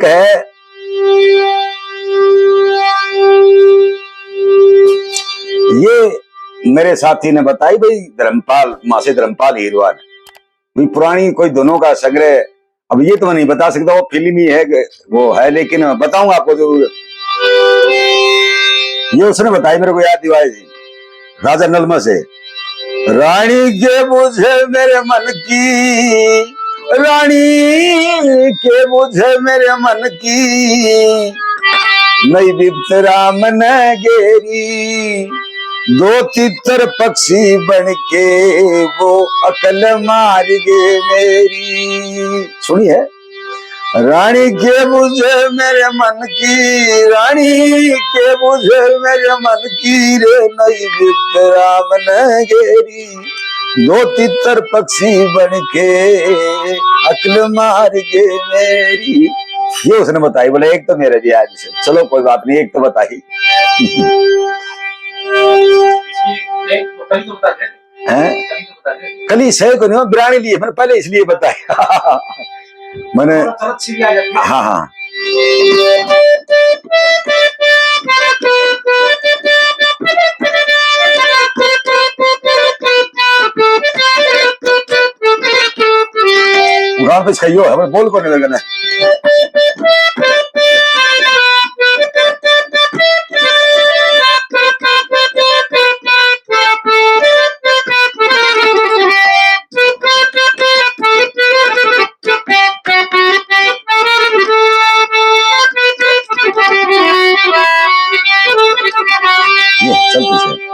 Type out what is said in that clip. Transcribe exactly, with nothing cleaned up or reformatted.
है। ये मेरे साथी ने बताई भाई, धर्मपाल, मासी धर्मपाल हीरवा ने, भी पुरानी कोई धुनों का संग्रह। अब ये तो मैं नहीं बता सकता, वो फिल्मी है, वो है, लेकिन बताऊंगा आपको जरूर। ये उसने बताई, मेरे को याद दिवाई थी। राजा नलमा से। रानी के बुझे मेरे मन की, रानी के बुझे मेरे मन की, नई बिपत राम ने घेरी, दो तितर पक्षी बन के वो अकल मार गए मेरी। सुनिए। रानी के बुझे मेरे मन की, रानी के बुझे मेरे मन की रे, नई बिपत राम ने घेरी, दो तितर पक्षी बन के अकल मार गए मेरी। ये उसने बताई, बोले एक तो मेरे भी आज से, चलो कोई बात नहीं, एक तो बताई। हैं? कली सही को नहीं, मैं बिरानी लिए, मैंने पहले इसलिए बताया। मैंने, हाँ, हाँ। गान पे सही हो, हमें बोल को नहीं लगना। ये, चल पीछे।